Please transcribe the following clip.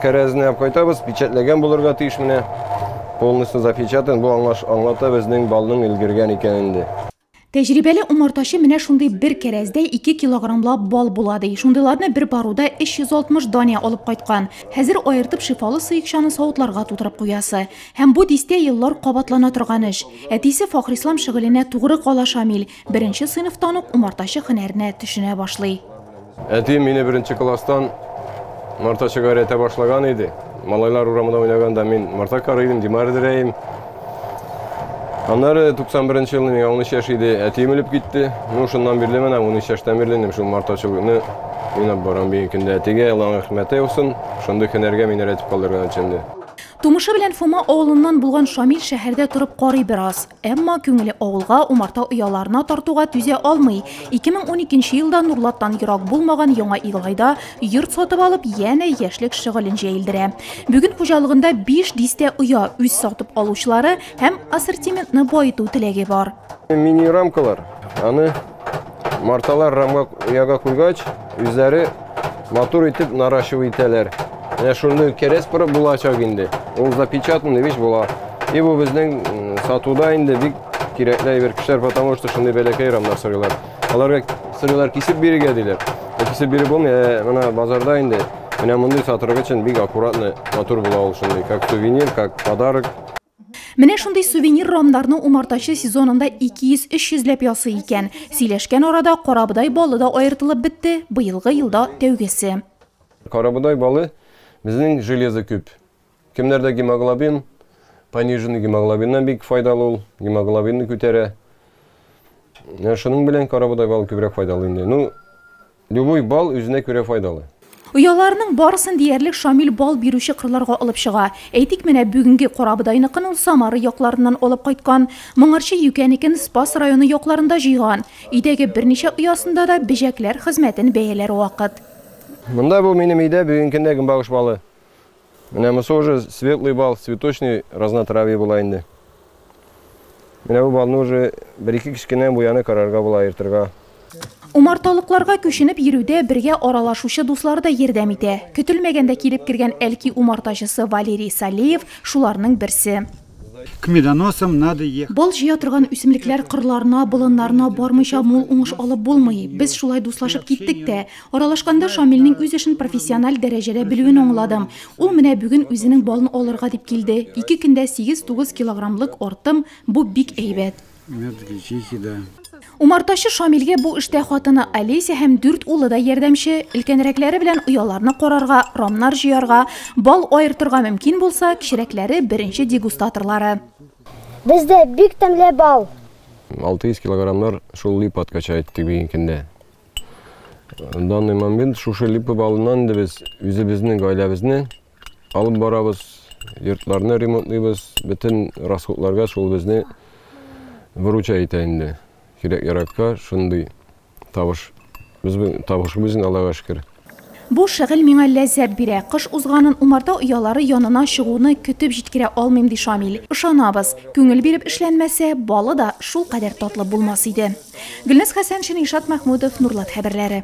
Кәрәзне алып кайтабыз, печатьләгән булырга тиеш менә. Полностью запечатан, бу аңлата безнең балның өлгергән икәнен инде. Тәҗрибәле умартачы менә шундый бер кәрәздә 2 килограммлап бал була ди. Шундыйларны бер баруда 360 данә алып кайткан. Хәзер аертып шифалы сыекчаны савытларга тутырып куясы. Һәм бу дистә еллар кабатлана торган эш. Әтисе Фахрислам шөгыленә тугры кала Шамил. Беренче сыйныфтан ук умартачы һөнәренә төшенә башлый. Әтием мине беренче класстан умартачыга өйрәтә башлаган иде. Малайлар урамында уйнаганда мин умарта карый идем, димар дерәем. Аннары 91 елны миңа 13 яшь иде, әтием үлеп китте. Ну, шуннан бирле менә 13 яшьтән бирле инде шул умартачылыкны уйнап барам бүгенге көндә. Әтигә Аллаһның рәхмәте булсын, шундый һөнәргә мине өйрәтеп калдырган өчен дә. Тумышы белән Фома авылыннан булган Шамил шәһәрдә торып карый бераз. Әмма күңеле авылга, умарта ояларына тартуга түзә алмый. 2012 елда Нурлаттан ерак булмаган Яңа Иглайда йорт сатып алып, янә яшьлек шөгылен җәелдерә. Бүген хуҗалыгында 5 дистә оя, үз сатып алучылары һәм ассортиментны баету теләге бар. Мини-рамкалар, аны марталар рамга ояга куйгач, үзләре матур итеп наращивать итәләр. Менә шундый кәрәз булачак инде. Ул запечатанный вещь була. И бу безнең сатуда инде бик кирәкле әйбер кешеләр, потому что шундый бәләкәй рамнар сорыйлар. Аларга сорыйлар кисеп бирергә диләр. Кисеп биреп булмый, менә базарда инде менә мондый сатырга өчен бик аккуратно матур була ул шундый, как сувенир, как подарок. Менә шундый сувенир рамнарны умартачы сезонында 200-300 ләп ясый икән. Сөйләшкән арада карабодай балы да аертылып бетте, быелгы елда тәүгесе. Карабодай балы безнең железо күп. Кемнәрдә гемоглобин, пониженный гемоглобиннан бик файдалы ул, гемоглобинны күтәрә. Шуның белән карабодай балы күбрәк файдалы инде. Ну, любой бал үзенә күрә файдалы. Ояларның барысын диярлек Шамил бал бирүче кырларга алып чыга. Әйтик, менә бүгенге карабодайныкын ул Самара якларыннан алып кайткан. Моңарчы юкәнекен Спас районы якларында җыйган. Өйдәге берничә оясында да бөҗәкләр хезмәтен бәяләр вакыт. Монда бу минем өйдә бүгенге көндә гөнбагыш балы. Менә монысы уже светлый бал, цветочный разнотравье була инде. Менә бу балны уже бер-ике кечкенә буяны карарга була, ертырга. Умарталыкларга күченеп йөрүдә бергә аралашучы дуслары да ярдәм итә. Көтелмәгәндә килеп кергән Әлки умартачысы Валерий Салеев шуларның берсе. К медоносам надо ехать. Бал җыя торган үсемлекләр кырларына, болыннарына бармыйча мул уңыш алып булмый. Без шулай дуслашып киттек тә. Аралашканда Шамилнең үз эшен профессиональ дәрәҗәдә белүен аңладым. Ул менә бүген үзенең балын алырга дип килде. 2 көндә 8-9 килограммлык артым, бу бик әйбәт. Мед гречихи, да. Умартачы Шамилгә бу эштә хатыны Олеся һәм 4 улы да ярдәмче. Өлкәнрәкләре белән ояларны карарга, рамнар җыярга, бал аертырга мөмкин булса, кечерәкләре беренче дегустаторлары. Бездә бик тәмле бал. 600 килограммнар шул липа откачать иттек бүгенге көндә. В данный момент шушы липа балыннан инде без үзебезнең гаиләбезне алып барабыз, йортларны ремонтлыйбыз, бөтен расходларга шул безне выруча итә инде. Кирәк-яракка шундый табыш. Без табышыбыз инде, Аллага шөкер. Бу шөгыль миңа ләззәт бирә. Кыш узганын умарта оялары янына чыгуны көтеп җиткерә алмыйм, ди Шамил. Ышанабыз, күңел биреп эшләнмәсә, балы да шул кадәр татлы булмас иде. Гөлназ Хәсәншин, Илшат Махмудов, Нурлат хәбәрләре.